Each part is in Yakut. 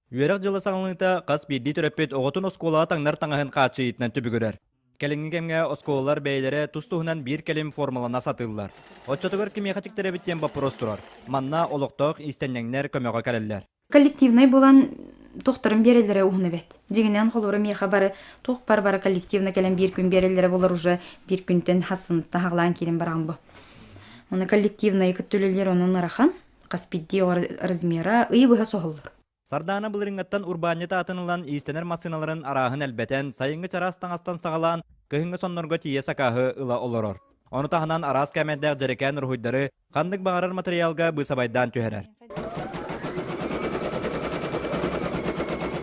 Үөрэх дьыла саҕаланыыта хас биирдии төрөппүт оҕотун оскуолаҕа таҥнар таҥаһын хааччыйыытынан түбүгүрэр. Кэлиҥҥи кэмҥэ оскуолалар бэйэлэрэ тус-туһунан биир кэлим формалана сатыыллар. Оччотугар кимиэхэ тиктэрэбит диэн боппуруос турар. Манна олохтоох иистэнньэҥнэр көмөҕө кэлэллэр. Коллективнай буолан туохтарын биэрэллэрэ уһун эбит. Дьиҥинэн холобура миэхэ бары туох бар бары коллективно кэлэн биир күн биэрэллэрэ буолар уже биир күнтэн хассыныттан хаҕылаан киирэн бараҕын бу. Оны коллективнайы кытта үлэлиир онон ыарахан. Хас биирдии оҕо размера ыйы быһа соһоллор. Сардаана былырыыҥҥаттан урбаанньыт аатын ылан иистэнэр массыыналарын арааһын элбэтэн, сайыҥҥы чараас таҥастан саҕалаан, кыһыҥҥы соннорго тиийэ сакааһы ыла олорор. Ону таһынан араас кээмэйдээх дьэрэкээн уруһуйдары ханнык баҕарар матырыйаалга быысабайдаан түһэрэр.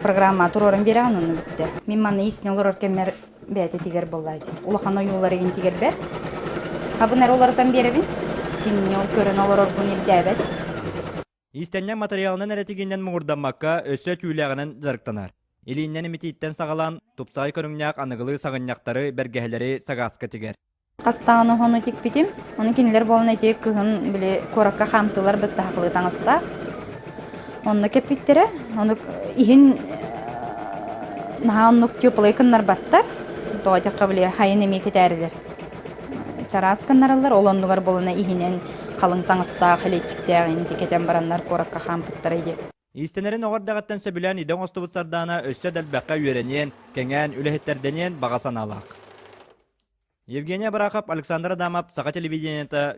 Программа туруоран биэрэҕин онно бүттэ. Мин манна иистэнэ олорор кэммэр бэйэтэ тигэр буоллаа дии. Улахан ойуулары игин тигэрбэр. Хабын эрэ уларытан биэрэбин. Кинини ол көрөн олорорбун ирдээбэт. Иистэнньэҥ матырыйаалынан эрэ тигинэн муҥурдаммакка, өссө түүлээҕинэн дьарыктанар. Илииннэн имитииттэн саҕалаан, тупсаҕай көрүҥнээх аныгылыы саҕынньахтары, бэргэһэлэри сагааска тигэр. Хастаан оһону тикпитим. Ону кинилэр буолан ити кыһын били куоракка хаамтылар быттаһахлыы таҥастаах. Онно кэппиттэрэ. Ону иһин наһаа оннук теплай кыннарбаттар. Тоҕо диэххэ били хайын эмиэ кэтээрилэр. Чараас гыннараллар, ол оннугар буолана иһинэн халыҥ таҥастаах, илииччиктээх инти кэтэн бараннар куоракка хаампыттара дии. Иистэнэрин оҕо эрдэҕиттэн сөбүлээн идэ оҥостубут Сардаана өссө да элбэххэ үөрэниэн, кэҥээн, үлэһиттэрдэниэн баҕа санаалаах. Евгения Барахов, Александр Адамов, Саха телевидениета.